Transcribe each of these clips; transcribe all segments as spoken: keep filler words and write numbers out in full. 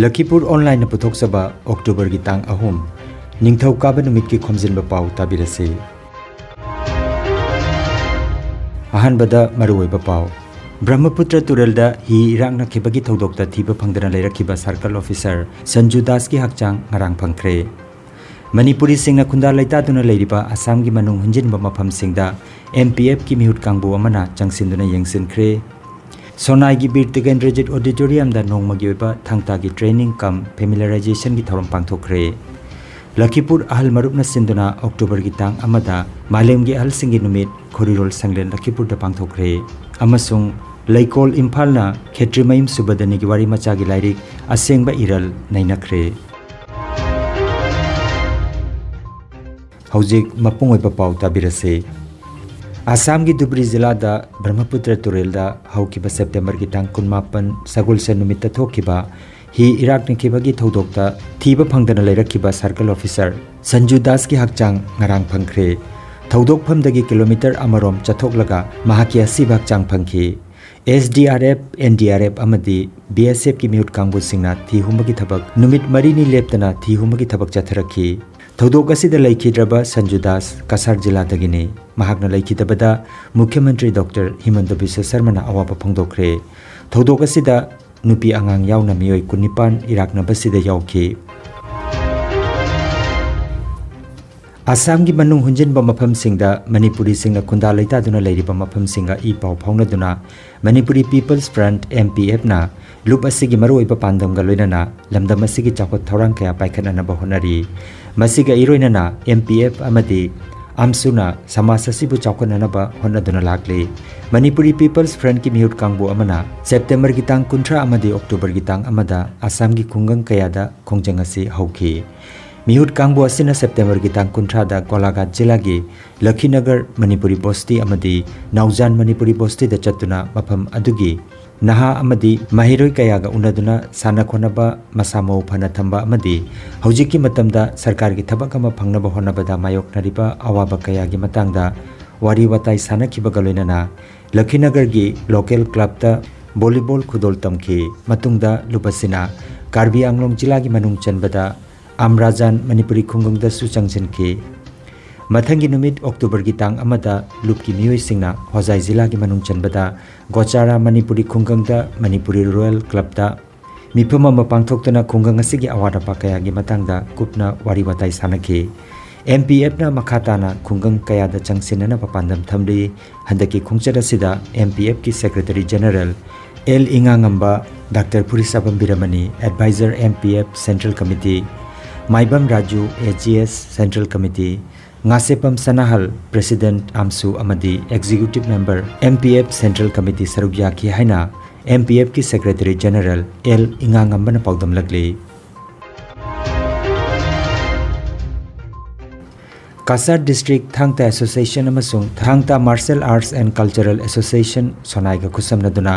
ꯂꯈꯤꯄꯨꯔ ꯑꯣꯟꯂꯥꯏꯟꯅ ꯄꯨꯊꯣꯛꯆꯕ ꯑꯣꯛꯇꯣꯕꯔꯒꯤ ꯇꯥꯡ ꯑꯍꯨꯝ, ꯅꯤꯡꯊꯧꯀꯥꯕ ꯅꯨꯃꯤꯠꯀꯤ ꯈꯣꯝꯖꯤꯟꯕ ꯄꯥꯎ ꯇꯥꯕꯤꯔꯁꯤ꯫ ꯑꯍꯥꯟꯕꯗ ꯃꯔꯨꯑꯣꯏꯕ ꯄꯥꯎ꯫ ꯕ꯭ꯔꯍ꯭ꯃꯄꯨꯇ꯭ꯔ ꯇꯨꯔꯦꯜꯗ ꯍꯤ ꯏꯔꯥꯛꯅꯈꯤꯕꯒꯤ ꯊꯧꯗꯣꯛꯇ ꯊꯤꯕ ꯐꯪꯗꯅ ꯂꯩꯔꯛꯈꯤꯕ ꯁꯥꯔꯀꯜ ꯑꯣꯐꯤꯁꯥꯔ ꯁꯟꯖꯨ ꯗꯥꯁꯀꯤ ꯍꯛꯆꯥꯡ ꯉꯔꯥꯡ ꯐꯪꯈ꯭ꯔꯦ꯫ ꯃꯅꯤꯄꯨꯔꯤꯁꯤꯡꯅ ꯈꯨꯟꯗꯥ ꯂꯩꯇꯥꯗꯨꯅ ꯂꯩꯔꯤꯕ ꯑꯁꯥꯝꯒꯤ ꯃꯅꯨꯡ ꯍꯨꯟꯖꯤꯟꯕ ꯃꯐꯝꯁꯤꯡꯗ ꯑꯦꯝ ꯄꯤ ꯑꯦꯐꯀꯤ ꯃꯤꯍꯨꯠ ꯀꯥꯡꯕꯨ ꯑꯃꯅ ꯆꯪꯁꯤꯟꯗꯨꯅ ꯌꯦꯡꯁꯤꯟꯈ꯭ꯔꯦ꯫ ꯁꯣꯅꯥꯏꯒꯤ ꯕꯤꯔ ꯇꯤꯀꯦꯟꯗ꯭ꯔꯖꯤꯠ ꯑꯣꯗꯤꯇꯣꯔꯤꯌꯝꯗ ꯅꯣꯡꯃꯒꯤ ꯑꯣꯏꯕ ꯊꯥꯡ ꯇꯥꯒꯤ ꯇ꯭ꯔꯦꯅꯤꯡ ꯀꯝ ꯐꯦꯃꯤꯂꯔꯥꯏꯖꯦꯁꯟꯒꯤ ꯊꯧꯔꯝ ꯄꯥꯡꯊꯣꯛꯈ꯭ꯔꯦ꯫ ꯂꯈꯤꯄꯨꯔ ꯑꯍꯜ ꯃꯔꯨꯞꯅ ꯁꯤꯟꯗꯨꯅ ꯑꯣꯛꯇꯣꯕꯔꯒꯤ ꯇꯥꯡ ꯑꯃꯗ ꯃꯥꯂꯦꯝꯒꯤ ꯑꯍꯜꯁꯤꯡꯒꯤ ꯅꯨꯃꯤꯠ ꯈꯣꯔꯤꯔꯣꯜ ꯁꯪꯂꯦꯟ ꯂꯈꯤꯄꯨꯔꯗ ꯄꯥꯡꯊꯣꯛꯈ꯭ꯔꯦ꯫ ꯑꯃꯁꯨꯡ ꯂꯩꯀꯣꯜ ꯏꯝꯐꯥꯜꯅ ꯈꯦꯇ꯭ꯔꯤꯃꯌꯨꯝ ꯁꯨꯕꯗꯅꯤꯒꯤ ꯋꯥꯔꯤ ꯃꯆꯥꯒꯤ ꯂꯥꯏꯔꯤꯛ ꯑꯁꯦꯡꯕ ꯏꯔꯜ ꯅꯩꯅꯈ꯭ꯔꯦ꯫ ꯍꯧꯖꯤꯛ ꯃꯄꯨꯡ ꯑꯣꯏꯕ ꯄꯥꯎ ꯇꯥꯕꯤꯔꯁꯤ꯫ ꯑꯁꯥꯝꯒꯤ ꯙꯨꯕ꯭ꯔꯤ ꯖꯤꯂꯥꯗ ꯕ꯭ꯔꯍ꯭ꯃꯄꯨꯇ꯭ꯔ ꯇꯨꯔꯦꯜꯗ ꯍꯧꯈꯤꯕ ꯁꯦꯞꯇꯦꯝꯕꯔꯒꯤ ꯇꯥꯡ ꯀꯨꯟꯃꯥꯄꯟ ꯁꯒꯣꯜꯁꯦꯟ ꯅꯨꯃꯤꯠꯇ ꯊꯣꯛꯈꯤꯕ ꯍꯤ ꯏꯔꯥꯛꯅꯈꯤꯕꯒꯤ ꯊꯧꯗꯣꯛꯇ ꯊꯤꯕ ꯐꯪꯗꯅ ꯂꯩꯔꯛꯈꯤꯕ ꯁꯥꯔꯀꯜ ꯑꯣꯐꯤꯁꯥꯔ ꯁꯟꯖꯨ ꯗꯥꯁꯀꯤ ꯍꯛꯆꯥꯡ ꯉꯔꯥꯡ ꯐꯪꯈ꯭ꯔꯦ꯫ ꯊꯧꯗꯣꯛꯐꯝꯗꯒꯤ ꯀꯤꯂꯣꯃꯤꯇꯔ ꯑꯃꯔꯣꯝ ꯆꯠꯊꯣꯛꯂꯒ ꯃꯍꯥꯛꯀꯤ ꯑꯁꯤꯕ ꯍꯛꯆꯥꯡ ꯐꯪꯈꯤ꯫ S D R F, N D R F ꯑꯃꯗꯤ ꯕꯤ ꯑꯦꯁ ꯑꯦꯐꯀꯤ ꯃꯤꯍꯨꯠ ꯀꯥꯡꯕꯨꯁꯤꯡꯅ ꯊꯤ ꯍꯨꯝꯕꯒꯤ ꯊꯕꯛ ꯅꯨꯃꯤꯠ ꯃꯔꯤꯅꯤ ꯂꯦꯞꯇꯅ ꯊꯤ ꯍꯨꯝꯕꯒꯤ ꯊꯕꯛ ꯆꯠꯊꯔꯛꯈꯤ꯫ ꯊꯧꯗꯣꯛ ꯑꯁꯤꯗ ꯂꯩꯈꯤꯗ꯭ꯔꯕ ꯁꯟꯖꯨ ꯗꯥꯁ ꯀꯁꯥꯔ ꯖꯤꯂꯥꯗꯒꯤꯅꯤ꯫ ꯃꯍꯥꯛꯅ ꯂꯩꯈꯤꯗꯕꯗ ꯃꯨꯈ꯭ꯌ ꯃꯟꯇ꯭ꯔꯤ ꯗꯣꯛꯇꯔ ꯍꯤꯃꯟꯇ ꯕꯤꯁ꯭ꯋ ꯁꯔꯃꯅ ꯑꯋꯥꯕ ꯐꯣꯡꯗꯣꯛꯈ꯭ꯔꯦ꯫ ꯊꯧꯗꯣꯛ ꯑꯁꯤꯗ ꯅꯨꯄꯤ ꯑꯉꯥꯡ ꯌꯥꯎꯅ ꯃꯤꯑꯣꯏ ꯀꯨꯟꯅꯤꯄꯥꯟ ꯏꯔꯥꯛꯅꯕꯁꯤꯗ ꯌꯥꯎꯈꯤ꯫ ꯑꯁꯥꯝꯒꯤ ꯃꯅꯨꯡ ꯍꯨꯟꯖꯤꯟꯕ ꯃꯐꯝꯁꯤꯡꯗ ꯃꯅꯤꯄꯨꯔꯤꯁꯤꯡꯅ ꯈꯨꯟꯗꯥ ꯂꯩꯇꯥꯗꯨꯅ ꯂꯩꯔꯤꯕ ꯃꯐꯝꯁꯤꯡꯒ ꯏ ꯄꯥꯎ ꯐꯥꯎꯅꯗꯨꯅ Manipuri people's front, M P ꯑꯦꯐꯅ ꯂꯨꯞ ꯑꯁꯤꯒꯤ ꯃꯔꯨꯑꯣꯏꯕ ꯄꯥꯟꯗꯝꯒ ꯂꯣꯏꯅꯅ ꯂꯝꯗꯝ ꯑꯁꯤꯒꯤ ꯆꯥꯎꯈꯠ ꯊꯧꯔꯥꯡ ꯀꯌꯥ ꯄꯥꯏꯈꯠꯅꯅꯕ ꯍꯣꯠꯅꯔꯤ꯫ ꯃꯁꯤꯒ ꯏꯔꯣꯏꯅꯅ ꯑꯦꯝ ꯄꯤ ꯑꯦꯐ ꯑꯃꯗꯤ ꯑꯝꯁꯨꯅ ꯁꯃꯥꯖ ꯑꯁꯤꯕꯨ ꯆꯥꯎꯈꯠꯅꯅꯕ ꯍꯣꯠꯅꯗꯨꯅ ꯂꯥꯛꯂꯤ꯫ ꯃꯅꯤꯄꯨꯔꯤ ꯄꯤꯄꯜꯁ ꯐ꯭ꯔꯟꯠꯀꯤ ꯃꯤꯍꯨꯠ ꯀꯥꯡꯕꯨ ꯑꯃꯅ ꯁꯦꯞꯇꯦꯝꯕꯔꯒꯤ ꯇꯥꯡ ꯀꯨꯟꯊ꯭ꯔꯥ ꯑꯃꯗꯤ ꯑꯣꯛꯇꯣꯕꯔꯒꯤ ꯇꯥꯡ ꯑꯃꯗ ꯑꯁꯥꯝꯒꯤ ꯈꯨꯡꯒꯪ ꯀꯌꯥꯗ ꯈꯣꯡꯖꯪ ꯑꯁꯤ ꯍꯧꯈꯤ꯫ ꯃꯤꯍꯨꯠ ꯀꯥꯡꯕꯨ ꯑꯁꯤꯅ ꯁꯦꯞꯇꯦꯝꯕꯔꯒꯤ ꯇꯥꯡ ꯀꯨꯟꯊ꯭ꯔꯥꯗ ꯒꯣꯂꯥꯘꯥꯠ ꯖꯤꯂꯥꯒꯤ ꯂꯈꯤꯅꯒꯔ ꯃꯅꯤꯄꯨꯔꯤ ꯕꯣꯁꯇꯤ ꯑꯃꯗꯤ ꯅꯥꯎꯖꯥꯟ ꯃꯅꯤꯄꯨꯔꯤ ꯕꯣꯁꯇꯤꯗ ꯆꯠꯇꯨꯅ ꯃꯐꯝ ꯑꯗꯨꯒꯤ ꯅꯍꯥ ꯑꯃꯗꯤ ꯃꯍꯩꯔꯣꯏ ꯀꯌꯥꯒ ꯎꯅꯗꯨꯅ ꯁꯥꯟꯅ ꯈꯣꯠꯅꯕ, ꯃꯁꯥ ꯃꯎ ꯐꯅ ꯊꯝꯕ ꯑꯃꯗꯤ ꯍꯧꯖꯤꯛꯀꯤ ꯃꯇꯝꯗ ꯁꯔꯀꯥꯔꯒꯤ ꯊꯕꯛ ꯑꯃ ꯐꯪꯅꯕ ꯍꯣꯠꯅꯕꯗ ꯃꯥꯌꯣꯛꯅꯔꯤꯕ ꯑꯋꯥꯕ ꯀꯌꯥꯒꯤ ꯃꯇꯥꯡꯗ ꯋꯥꯔꯤ ꯋꯥꯇꯥꯏ ꯁꯥꯟꯅꯈꯤꯕꯒ ꯂꯣꯏꯅꯅ ꯂꯈꯤꯅꯒꯔꯒꯤ ꯂꯣꯀꯦꯜ ꯀ꯭ꯂꯕꯇ ꯚꯣꯂꯤꯕꯣꯜ ꯈꯨꯗꯣꯜ ꯇꯝꯈꯤ꯫ ꯃꯇꯨꯡꯗ ꯂꯨꯞ ꯑꯁꯤꯅ ꯀꯥꯔꯕꯤ ꯑꯪꯂꯣꯡ ꯖꯤꯂꯥꯒꯤ ꯃꯅꯨꯡ ꯆꯟꯕꯗ ꯑꯝꯔꯥꯖꯥꯟ ꯃꯅꯤꯄꯨꯔꯤ ꯈꯨꯡꯒꯪꯗꯁꯨ ꯆꯪꯁꯤꯟꯈꯤ꯫ ꯃꯊꯪꯒꯤ ꯅꯨꯃꯤꯠ ꯑꯣꯛꯇꯣꯕꯔꯒꯤ ꯇꯥꯡ ꯑꯃꯗ ꯂꯨꯞꯀꯤ ꯃꯤꯑꯣꯏꯁꯤꯡꯅ ꯍꯣꯖꯥꯏ ꯖꯤꯂꯥꯒꯤ ꯃꯅꯨꯡ ꯆꯟꯕꯗ ꯒꯣꯆꯥꯔꯥ ꯃꯅꯤꯄꯨꯔꯤ ꯈꯨꯡꯒꯪꯗ ꯃꯅꯤꯄꯨꯔꯤ ꯔꯣꯌꯦꯜ ꯀ꯭ꯂꯕꯇ ꯃꯤꯐꯝ ꯑꯃ ꯄꯥꯡꯊꯣꯛꯇꯨꯅ ꯈꯨꯡꯒꯪ ꯑꯁꯤꯒꯤ ꯑꯋꯥꯠ ꯑꯄꯥ ꯀꯌꯥꯒꯤ ꯃꯇꯥꯡꯗ ꯀꯨꯞꯅ ꯋꯥꯔꯤ ꯋꯥꯇꯥꯏ ꯁꯥꯟꯅꯈꯤ꯫ ꯑꯦꯝ ꯄꯤ ꯑꯦꯐꯅ ꯃꯈꯥ ꯇꯥꯅ ꯈꯨꯡꯒꯪ ꯀꯌꯥꯗ ꯆꯪꯁꯤꯟꯅꯅꯕ ꯄꯥꯟꯗꯝ ꯊꯝꯂꯤ꯫ ꯍꯟꯗꯛꯀꯤ ꯈꯣꯡꯆꯠ ꯑꯁꯤꯗ ꯑꯦꯝ ꯄꯤ ꯑꯦꯐꯀꯤ ꯁꯦꯀ꯭ꯔꯦꯇꯔꯤ ꯖꯦꯅꯔꯦꯜ ꯑꯦꯜ ꯏꯉꯥꯉꯝꯕ, ꯗꯥꯛꯇꯔ ꯐꯨꯔꯤꯁꯥꯕꯝ ꯕꯤꯔꯃꯅꯤ, adviser M P F central committee, Maibam Raju, A G S central committee, Ngasepam Sanahal, president ꯑꯥꯝꯁꯨ ꯑꯃꯗꯤ executive member M P F central committee ꯁꯔꯨꯛ ꯌꯥꯈꯤ ꯍꯥꯏꯅ ꯑꯦꯝ ꯄꯤ ꯑꯦꯐꯀꯤ ꯁꯦꯀ꯭ꯔꯦꯇꯔꯤ ꯖꯦꯅꯔꯦꯜ ꯑꯦꯜ ꯏꯉꯥꯉꯝꯕꯅ ꯄꯥꯎꯗꯝꯂꯛꯂꯤ꯫ ꯀꯁꯥꯔ ꯗꯤꯁꯇ꯭ꯔꯤꯛ ꯊꯥꯡ ꯇꯥ ꯑꯦꯁꯣꯁꯤꯌꯦꯁꯟ ꯑꯃꯁꯨꯡ Thang Ta martial arts and cultural association ꯁꯣꯅꯥꯏꯒ ꯈꯨꯠꯁꯝꯅꯗꯨꯅ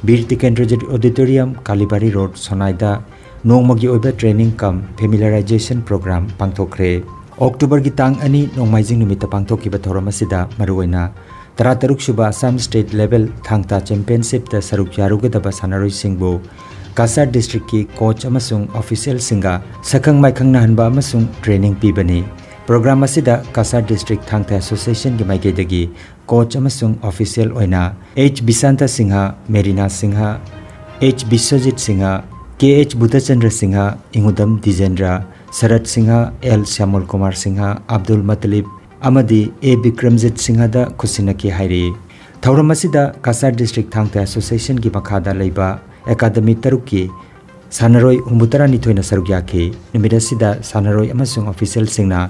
ꯕꯤꯔ ꯇꯤꯀꯦꯟꯗ꯭ꯔꯖꯤꯠ ꯑꯣꯗꯤꯇꯣꯔꯤꯌꯝ, ꯀꯥꯂꯤꯕꯥꯔꯤ ꯔꯣꯗ, ꯁꯣꯅꯥꯏꯗ ꯅꯣꯡꯃꯒꯤ ꯑꯣꯏꯕ ꯇ꯭ꯔꯦꯅꯤꯡ ꯀꯝ ꯐꯦꯃꯤꯂꯤꯌꯔꯥꯏꯖꯦꯁꯟ ꯄ꯭ꯔꯣꯒ꯭ꯔꯥꯝ ꯄꯥꯡꯊꯣꯛꯈ꯭ꯔꯦ꯫ ꯑꯣꯛꯇꯣꯕꯔꯒꯤ ꯇꯥꯡ ꯑꯅꯤ ꯅꯣꯡꯃꯥꯏꯖꯤꯡ ꯅꯨꯃꯤꯠꯇ ꯄꯥꯡꯊꯣꯛꯈꯤꯕ ꯊꯧꯔꯝ ꯑꯁꯤꯗ ꯃꯔꯨꯑꯣꯏꯅ ꯇꯔꯥꯇꯔꯨꯛ ꯁꯨꯕ ꯑꯁꯥꯝ ꯁ꯭ꯇꯦꯠ ꯂꯦꯚꯦꯜ ꯊꯥꯡ ꯇꯥ ꯆꯦꯝꯄꯤꯌꯟꯁꯤꯞꯇ ꯁꯔꯨꯛ ꯌꯥꯔꯨꯒꯗꯕ ꯁꯥꯟꯅꯔꯣꯏꯁꯤꯡꯕꯨ ꯀꯁꯥꯔ ꯗꯤꯁꯇ꯭ꯔꯤꯛꯀꯤ ꯀꯣꯆ ꯑꯃꯁꯨꯡ ꯑꯣꯐꯤꯁꯤꯌꯦꯜꯁꯤꯡꯒ ꯁꯛꯈꯪ ꯃꯥꯏꯈꯪꯅꯍꯟꯕ ꯑꯃꯁꯨꯡ ꯇ꯭ꯔꯦꯅꯤꯡ ꯄꯤꯕꯅꯤ꯫ ꯄ꯭ꯔꯣꯒ꯭ꯔꯥꯝ ꯑꯁꯤꯗ ꯀꯁꯥꯔ ꯗꯤꯁꯇ꯭ꯔꯤꯛ ꯊꯥꯡ ꯇꯥ ꯑꯦꯁꯣꯁꯤꯌꯦꯁꯟꯒꯤ ꯃꯥꯏꯀꯩꯗꯒꯤ ꯀꯣꯆ ꯑꯃꯁꯨꯡ ꯑꯣꯐꯤꯁꯤꯌꯦꯜ ꯑꯣꯏꯅ H Basanta Singh, Merina Singh, H Biswajit Singh, K H Budhachandra Singh, Ingudam Dijendra, Sarat Singh, L Shyamol Kumar Singh, Abdul Matlib ꯑꯃꯗꯤ ꯑꯦ ꯕꯤꯀ꯭ꯔꯝꯖꯤꯠ ꯁꯤꯡꯍꯗ ꯈꯨꯠꯁꯤꯟꯅꯈꯤ ꯍꯥꯏꯔꯤ꯫ ꯊꯧꯔꯝ ꯑꯁꯤꯗ ꯀꯁꯥꯔ ꯗꯤꯁꯇ꯭ꯔꯤꯛ ꯊꯥꯡ ꯇꯥ ꯑꯦꯁꯣꯁꯤꯌꯦꯁꯟꯒꯤ ꯃꯈꯥꯗ ꯂꯩꯕ ꯑꯦꯀꯥꯗꯃꯤ ꯇꯔꯨꯛꯀꯤ ꯁꯥꯟꯅꯔꯣꯏ ꯍꯨꯝꯐꯨꯇꯔꯥꯅꯤꯊꯣꯏꯅ ꯁꯔꯨꯛ ꯌꯥꯈꯤ꯫ ꯅꯨꯃꯤꯠ ꯑꯁꯤꯗ ꯁꯥꯟꯅꯔꯣꯏ ꯑꯃꯁꯨꯡ ꯑꯣꯐꯤꯁꯤꯌꯦꯜꯁꯤꯡꯅ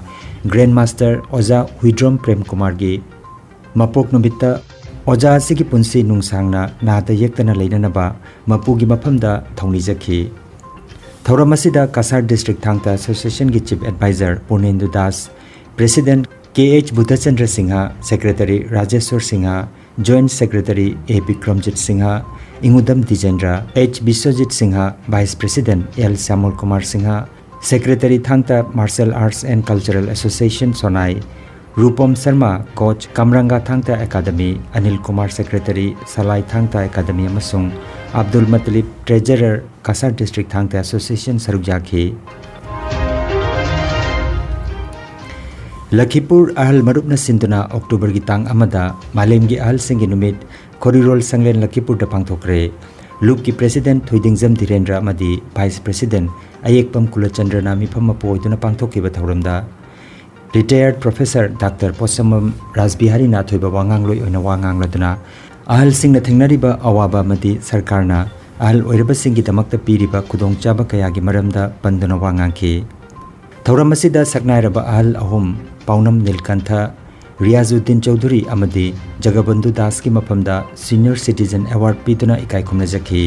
ꯒ꯭ꯔꯦꯟ ꯃꯥꯁꯇꯔ ꯑꯣꯖꯥ ꯍꯨꯏꯗ꯭ꯔꯣꯝ ꯄ꯭ꯔꯦꯝ ꯀꯨꯃꯥꯔꯒꯤ ꯃꯄꯣꯛ ꯅꯨꯃꯤꯠꯇ ꯑꯣꯖꯥ ꯑꯁꯤꯒꯤ ꯄꯨꯟꯁꯤ ꯅꯨꯡꯁꯥꯡꯅ ꯅꯥꯗ ꯌꯦꯛꯇꯅ ꯂꯩꯅꯅꯕ ꯃꯄꯨꯒꯤ ꯃꯐꯝꯗ ꯊꯧꯅꯤꯖꯈꯤ꯫ ꯊꯧꯔꯝ ꯑꯁꯤꯗ ꯀꯁꯥꯔ ꯗꯤꯁꯇ꯭ꯔꯤꯛ ꯊꯥꯡ ꯇꯥ ꯑꯦꯁꯣꯁꯤꯌꯦꯁꯟꯒꯤ chief adviser Purnendu Das, president K H Budhachandra Singh, secretary Rajeshwar Singh, joint secretary A Bikramjit Singh, Ingudam Dijendra, H Biswajit Singh, vice president L Shyamol Kumar Singh, secretary Thang Ta martial arts and cultural association Sonai, Rupam Sharma, coach, Kamranga Thang Ta academy, Anil Kumar, secretary, Salai Thang Ta academy ꯑꯃꯁꯨꯡ ꯑꯕꯗꯨꯜ ꯃꯇꯂꯤꯕ, treasurer, ꯀꯁꯥꯔ district ꯊꯥꯡ ꯇꯥ association ꯁꯔꯨꯛ ꯌꯥꯈꯤ꯫ ꯂꯈꯤꯄꯨꯔ ꯑꯍꯜ ꯃꯔꯨꯞꯅ ꯁꯤꯟꯗꯨꯅ ꯑꯣꯛꯇꯣꯕꯔꯒꯤ ꯇꯥꯡ ꯑꯃꯗ ꯃꯥꯂꯦꯝꯒꯤ ꯑꯍꯜꯁꯤꯡꯒꯤ ꯅꯨꯃꯤꯠ, ꯈꯣꯔꯤꯔꯣꯜ ꯁꯪꯂꯦꯟ ꯂꯈꯤꯄꯨꯔꯗ ꯄꯥꯡꯊꯣꯛꯈ꯭ꯔꯦ꯫ ꯂꯨꯞꯀꯤ president ꯊꯣꯏꯗꯤꯡꯖꯝ ꯙꯤꯔꯦꯟꯗ꯭ꯔ ꯑꯃꯗꯤ vice president ꯑꯌꯦꯛꯄꯝ ꯀꯨꯂꯆꯟꯗ꯭ꯔꯅ ꯃꯤꯐꯝ ꯃꯄꯨ ꯑꯣꯏꯗꯨꯅ ꯄꯥꯡꯊꯣꯛꯈꯤꯕ ꯊꯧꯔꯝꯗ retired professor Doctor ꯄꯣꯠꯁꯝꯕꯝ ꯔꯥꯖꯕꯤꯍꯥꯔꯤꯅ ꯑꯊꯣꯏꯕ ꯋꯥꯉꯥꯡꯂꯣꯏ ꯑꯣꯏꯅ ꯋꯥ ꯉꯥꯡꯂꯗꯨꯅ ꯑꯍꯜꯁꯤꯡꯅ ꯊꯦꯡꯅꯔꯤꯕ ꯑꯋꯥꯕ ꯑꯃꯗꯤ ꯁꯔꯀꯥꯔꯅ ꯑꯍꯜ ꯑꯣꯏꯔꯕꯁꯤꯡꯒꯤꯗꯃꯛꯇ ꯄꯤꯔꯤꯕ ꯈꯨꯗꯣꯡꯆꯥꯕ ꯀꯌꯥꯒꯤ ꯃꯔꯝꯗ ꯄꯟꯗꯨꯅ ꯋꯥ ꯉꯥꯡꯈꯤ꯫ ꯊꯧꯔꯝ ꯑꯁꯤꯗ ꯁꯛꯅꯥꯏꯔꯕ ꯑꯍꯜ ꯑꯍꯨꯝ, ꯄꯥꯎꯅꯝ ꯅꯤꯜꯀꯟꯊ, ꯔꯤꯌꯥꯖꯨꯗꯤꯟ ꯆꯧꯙꯨꯔꯤ ꯑꯃꯗꯤ ꯖꯒꯕꯟꯙꯨ ꯗꯥꯁꯀꯤ ꯃꯐꯝꯗ senior citizen award ꯄꯤꯗꯨꯅ ꯏꯀꯥꯏ ꯈꯨꯝꯅꯖꯈꯤ꯫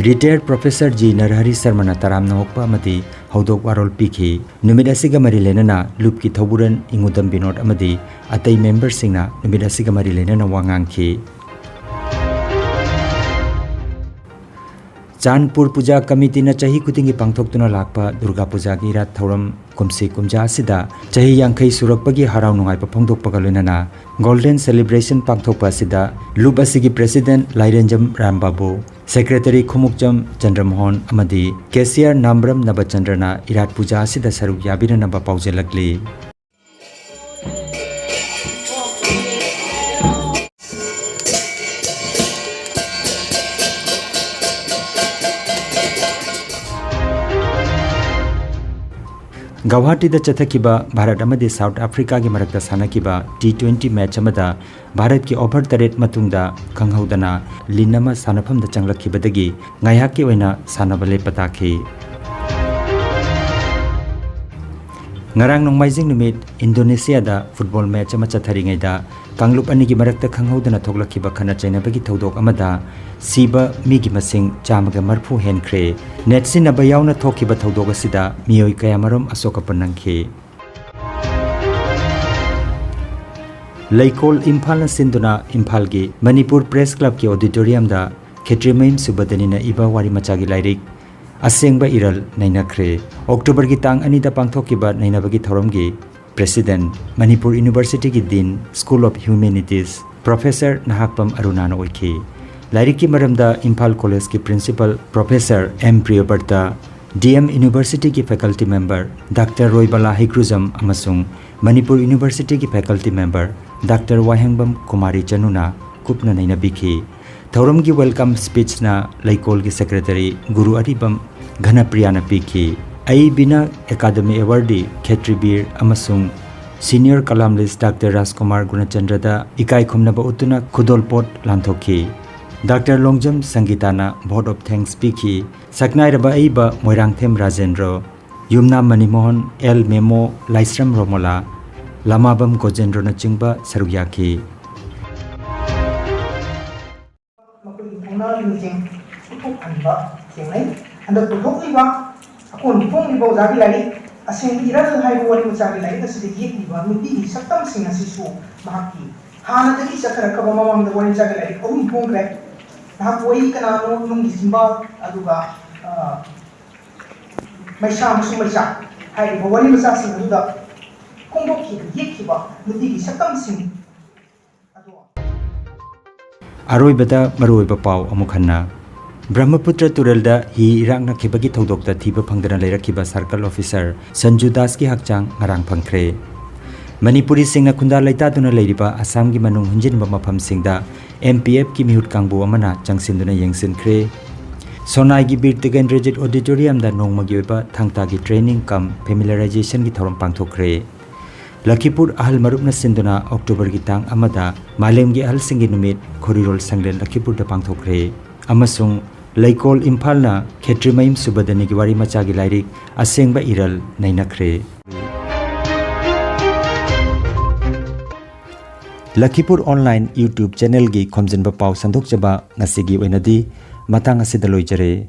Retired professor ꯖꯤ ꯅꯔꯍꯔꯤ ꯁꯔꯃꯅ ꯇꯔꯥꯝꯅ ꯑꯣꯛꯄ ꯑꯃꯗꯤ ꯍꯧꯗꯣꯛ ꯋꯥꯔꯣꯜ ꯄꯤꯈꯤ꯫ ꯅꯨꯃꯤꯠ ꯑꯁꯤꯒ ꯃꯔꯤ ꯂꯩꯅꯅ ꯂꯨꯞꯀꯤ ꯊꯧꯕꯨꯔꯦꯟ ꯏꯉꯨꯗꯝ ꯕꯤꯅꯣꯗ ꯑꯃꯗꯤ ꯑꯇꯩ memberꯁꯤꯡꯅ ꯅꯨꯃꯤꯠ ꯑꯁꯤꯒ ꯃꯔꯤ ꯂꯩꯅꯅ ꯋꯥ ꯉꯥꯡꯈꯤ꯫ ꯆꯥꯟꯄꯨꯔ ꯄꯨꯖꯥ ꯀꯃꯤꯇꯤꯅ ꯆꯍꯤ ꯈꯨꯗꯤꯡꯒꯤ ꯄꯥꯡꯊꯣꯛꯇꯨꯅ ꯂꯥꯛꯄ ꯗꯨꯔꯒꯥ ꯄꯨꯖꯥꯒꯤ ꯏꯔꯥꯠ ꯊꯧꯔꯝ ꯀꯨꯝꯁꯤ ꯀꯨꯝꯖꯥ ꯑꯁꯤꯗ ꯆꯍꯤ ꯌꯥꯡꯈꯩ ꯁꯨꯔꯛꯄꯒꯤ ꯍꯔꯥꯎ ꯅꯨꯡꯉꯥꯏꯕ ꯐꯣꯡꯗꯣꯛꯄꯒ ꯂꯣꯏꯅꯅ golden celebration ꯄꯥꯡꯊꯣꯛꯄ ꯑꯁꯤꯗ ꯂꯨꯞ ꯑꯁꯤꯒꯤ president ꯂꯥꯏꯔꯦꯟꯖꯝ ꯔꯥꯝꯕꯥꯕꯨ, secretary ꯈꯨꯃꯨꯛꯆꯝ ꯆꯟꯗ꯭ꯔꯃꯣꯍꯟ ꯑꯃꯗꯤ cashier ꯅꯥꯝꯕ꯭ꯔꯝ ꯅꯕꯆꯟꯗ꯭ꯔꯅ ꯏꯔꯥꯠ ꯄꯨꯖꯥ ꯑꯁꯤꯗ ꯁꯔꯨꯛ ꯌꯥꯕꯤꯅꯅꯕ ꯄꯥꯎꯖꯦꯜꯂꯛꯂꯤ꯫ ꯒꯧꯍꯥꯇꯤꯗ ꯆꯠꯊꯈꯤꯕ ꯚꯥꯔꯠ ꯑꯃꯗꯤ ꯁꯥꯎꯠ ꯑꯐ꯭ꯔꯤꯀꯥꯒꯤ ꯃꯔꯛꯇ ꯁꯥꯟꯅꯈꯤꯕ T twenty match ꯑꯃꯗ ꯚꯥꯔꯠꯀꯤ over ꯇꯔꯦꯠ ꯃꯇꯨꯡꯗ ꯈꯪꯍꯧꯗꯅ ꯂꯤꯟ ꯑꯃ ꯁꯥꯟꯅꯐꯝꯗ ꯆꯪꯂꯛꯈꯤꯕꯗꯒꯤ ꯉꯥꯏꯍꯥꯛꯀꯤ ꯑꯣꯏꯅ ꯁꯥꯟꯅꯕ ꯂꯦꯞꯄ ꯇꯥꯈꯤ꯫ ꯉꯔꯥꯡ ꯅꯣꯡꯃꯥꯏꯖꯤꯡ ꯅꯨꯃꯤꯠ ꯏꯟꯗꯣꯅꯦꯁꯤꯌꯥꯗ football match ꯑꯃ ꯆꯠꯊꯔꯤꯉꯩꯗ ꯀꯥꯡꯂꯨꯞ ꯑꯅꯤꯒꯤ ꯃꯔꯛꯇ ꯈꯪꯍꯧꯗꯅ ꯊꯣꯛꯂꯛꯈꯤꯕ ꯈꯠꯅ ꯆꯩꯅꯕꯒꯤ ꯊꯧꯗꯣꯛ ꯑꯃꯗ ꯁꯤꯕ ꯃꯤꯒꯤ ꯃꯁꯤꯡ ꯆꯥꯝꯃꯒ ꯃꯔꯤꯐꯨ ꯍꯦꯟꯈ꯭ꯔꯦ꯫ ꯅꯦꯠꯁꯤꯟꯅꯕ ꯌꯥꯎꯅ ꯊꯣꯛꯈꯤꯕ ꯊꯧꯗꯣꯛ ꯑꯁꯤꯗ ꯃꯤꯑꯣꯏ ꯀꯌꯥꯃꯔꯨꯝ ꯑꯁꯣꯛ ꯑꯄꯟ ꯅꯪꯈꯤ꯫ ꯂꯩꯀꯣꯜ ꯏꯝꯐꯥꯜꯅ ꯁꯤꯟꯗꯨꯅ ꯏꯝꯐꯥꯜꯒꯤ ꯃꯅꯤꯄꯨꯔ Press Clubꯀꯤ auditoriumꯗ ꯈꯦꯇ꯭ꯔꯤꯃꯌꯨꯝ ꯁꯨꯕꯗꯅꯤꯅ ꯏꯕ ꯋꯥꯔꯤ ꯃꯆꯥꯒꯤ ꯂꯥꯏꯔꯤꯛ ꯑꯁꯦꯡꯕ ꯏꯔꯜ ꯅꯩꯅꯈ꯭ꯔꯦ꯫ ꯑꯣꯛꯇꯣꯕꯔꯒꯤ ꯇꯥꯡ ꯑꯅꯤꯗ ꯄꯥꯡꯊꯣꯛꯈꯤꯕ ꯅꯩꯅꯕꯒꯤ ꯊꯧꯔꯝꯒꯤ President, ꯃꯅꯤꯄꯨꯔ ꯌꯨꯅꯤꯚꯔꯁꯤꯇꯤꯒꯤ Dean, School of Humanities, Professor Nahakpam ꯑꯔꯨꯅꯥꯅ ꯑꯣꯏꯈꯤ꯫ ꯂꯥꯏꯔꯤꯛꯀꯤ ꯃꯔꯝꯗ ꯏꯝꯐꯥꯜ ꯀꯣꯂꯦꯖꯀꯤ Principal Professor M Priyabrata, D M ꯌꯨꯅꯤꯚꯔꯁꯤꯇꯤꯒꯤ Faculty Member doctor Roibala Heigrujam ꯑꯃꯁꯨꯡ ꯃꯅꯤꯄꯨꯔ ꯌꯨꯅꯤꯚꯔꯁꯤꯇꯤꯒꯤ Faculty Member doctor Wahengbam Kumari ꯆꯅꯨꯅ ꯀꯨꯞꯅ ꯅꯩꯅꯕꯤꯈꯤ꯫ ꯊꯧꯔꯝꯒꯤ welcome speechꯅ ꯂꯩꯀꯣꯜꯒꯤ Secretary ꯒꯨꯔꯨ ꯑꯔꯤꯕꯝ ꯘꯅꯄ꯭ꯔꯤꯌꯥꯅ ꯄꯤꯈꯤ꯫ ꯑꯏꯕꯤꯅ Academy Awardee ꯈꯦꯇ꯭ꯔꯤꯕꯤꯔ ꯑꯃꯁꯨꯡ Senior Columnist ꯗꯥꯛꯇꯔ ꯔꯥꯖꯀꯨꯃꯥꯔ ꯒꯨꯅꯆꯟꯗ꯭ꯔꯗ ꯏꯀꯥꯏ ꯈꯨꯝꯅꯕ ꯎꯠꯇꯨꯅ ꯈꯨꯗꯣꯜꯄꯣꯠ ꯂꯥꯟꯊꯣꯛꯈꯤ꯫ Doctor Longjam ꯁꯪꯒꯤꯇꯥꯅ vote of thanks ꯄꯤꯈꯤ꯫ ꯁꯛꯅꯥꯏꯔꯕ ꯑꯏꯕ ꯃꯣꯏꯔꯥꯡꯊꯦꯝ ꯔꯥꯖꯦꯟꯗ꯭ꯔꯣ, ꯌꯨꯝꯅꯥꯝ ꯃꯅꯤꯃꯣꯍꯟ, ꯑꯦꯜ ꯃꯦꯃꯣ, ꯂꯥꯏꯁ꯭ꯔꯝ ꯔꯣꯃꯣꯂꯥ, ꯂꯃꯥꯕꯝ ꯒꯣꯖꯦꯟꯗ꯭ꯔꯣꯅꯆꯤꯡꯕ ꯁꯔꯨꯛ ꯌꯥꯈꯤ꯫ ꯃꯈꯣꯏꯒꯤ ꯊꯧꯅꯥ ꯂꯤꯡꯖꯦꯜ ꯎꯠꯊꯣꯛꯍꯟꯕ ꯊꯦꯡꯅꯩ꯫ ꯍꯟꯗꯛ ꯄꯨꯊꯣꯛꯂꯤꯕ ꯑꯀꯣꯟꯕ ꯐꯣꯡꯂꯤꯕ ꯑꯣꯖꯥꯒꯤ ꯂꯥꯏꯔꯤꯛ ꯑꯁꯦꯡꯕ ꯏꯔꯜ ꯍꯥꯏꯕ ꯋꯥꯔꯤ ꯃꯆꯥꯒꯤ ꯂꯥꯏꯔꯤꯛ ꯑꯁꯤꯗ ꯌꯦꯛꯂꯤꯕ ꯅꯨꯄꯤꯒꯤ ꯁꯛꯇꯝꯁꯤꯡ ꯑꯁꯤꯁꯨ ꯃꯍꯥꯛꯀꯤ ꯍꯥꯟꯅꯗꯒꯤ ꯆꯠꯊꯔꯛꯈ꯭ꯔꯕ ꯃꯃꯥꯡꯗ ꯋꯥꯔꯤ ꯃꯆꯥꯒꯤ ꯂꯥꯏꯔꯤꯛ ꯑꯍꯨꯝ ꯐꯣꯡꯈ꯭ꯔꯦ꯫ ꯅꯍꯥꯛꯄꯨ ꯑꯩ ꯀꯅꯥꯅꯣ, ꯅꯨꯡꯒꯤ ꯆꯤꯝꯕꯥꯜ, ꯑꯗꯨꯒ, ꯑ, ꯃꯩꯁꯥ ꯑꯃꯁꯨꯡ ꯃꯩꯆꯥꯛ ꯍꯥꯏꯔꯤꯕ ꯋꯥꯔꯤ ꯃꯆꯥꯁꯤꯡ ꯑꯗꯨꯗ ꯐꯣꯡꯗꯣꯛꯈꯤꯕ, ꯌꯦꯛꯈꯤꯕ ꯅꯨꯄꯤꯒꯤ ꯁꯛꯇꯝꯁꯤꯡ ꯑꯗꯣ꯫ ꯑꯔꯣꯏꯕꯗ ꯃꯔꯨꯑꯣꯏꯕ ꯄꯥꯎ ꯑꯃꯨꯛ ꯍꯟꯅ꯫ ꯕ꯭ꯔꯍ꯭ꯃꯄꯨꯇ꯭ꯔ ꯇꯨꯔꯦꯜꯗ ꯍꯤ ꯏꯔꯥꯛꯅꯈꯤꯕꯒꯤ ꯊꯧꯗꯣꯛꯇ ꯊꯤꯕ ꯐꯪꯗꯅ ꯂꯩꯔꯛꯈꯤꯕ Circle Officer ꯁꯟꯖꯨ ꯗꯥꯁꯀꯤ ꯍꯛꯆꯥꯡ ꯉꯔꯥꯡ ꯐꯪꯈ꯭ꯔꯦ꯫ ꯃꯅꯤꯄꯨꯔꯤꯁꯤꯡꯅ ꯈꯨꯟꯗꯥ ꯂꯩꯇꯥꯗꯨꯅ ꯂꯩꯔꯤꯕ ꯑꯁꯥꯝꯒꯤ ꯃꯅꯨꯡ ꯍꯨꯟꯖꯤꯟꯕ ꯃꯐꯝꯁꯤꯡꯗ ꯑꯦꯝ ꯄꯤ ꯑꯦꯐꯀꯤ ꯃꯤꯍꯨꯠ ꯀꯥꯡꯕꯨ ꯑꯃꯅ ꯆꯪꯁꯤꯟꯗꯨꯅ ꯌꯦꯡꯁꯤꯟꯈ꯭ꯔꯦ꯫ ꯁꯣꯅꯥꯏꯒꯤ ꯕꯤꯔ ꯇꯤꯀꯦꯟꯗ꯭ꯔꯖꯤꯠ Auditoriumꯗ ꯅꯣꯡꯃꯒꯤ ꯑꯣꯏꯕ ꯊꯥꯡ ꯇꯥꯒꯤ training cum familiarizationꯒꯤ ꯊꯧꯔꯝ ꯄꯥꯡꯊꯣꯛꯈ꯭ꯔꯦ꯫ ꯂꯈꯤꯄꯨꯔ ꯑꯍꯜ ꯃꯔꯨꯞꯅ ꯁꯤꯟꯗꯨꯅ Octoberꯒꯤ ꯇꯥꯡ ꯑꯃꯗ ꯃꯥꯂꯦꯝꯒꯤ ꯑꯍꯜꯁꯤꯡꯒꯤ ꯅꯨꯃꯤꯠ ꯈꯣꯔꯤꯔꯣꯜ ꯁꯪꯂꯦꯟ ꯂꯈꯤꯄꯨꯔꯗ ꯄꯥꯡꯊꯣꯛꯈ꯭ꯔꯦ꯫ ꯑꯃꯁꯨꯡ ꯂꯩꯀꯣꯜ ꯏꯝꯐꯥꯜꯅ ꯈꯦꯇ꯭ꯔꯤꯃꯌꯨꯝ ꯁꯨꯕꯗꯅꯤꯒꯤ ꯋꯥꯔꯤ ꯃꯆꯥꯒꯤ ꯂꯥꯏꯔꯤꯛ ꯑꯁꯦꯡꯕ ꯏꯔꯜ ꯅꯩꯅꯈ꯭ꯔꯦ꯫ ꯂꯈꯤꯄꯨꯔ Online YouTube channelꯒꯤ ꯈꯣꯝꯖꯤꯟꯕ ꯄꯥꯎ ꯁꯟꯗꯣꯛꯆꯕ ꯉꯁꯤꯒꯤ ꯑꯣꯏꯅꯗꯤ ꯃꯇꯥꯡ ꯑꯁꯤꯗ ꯂꯣꯏꯖꯔꯦ꯫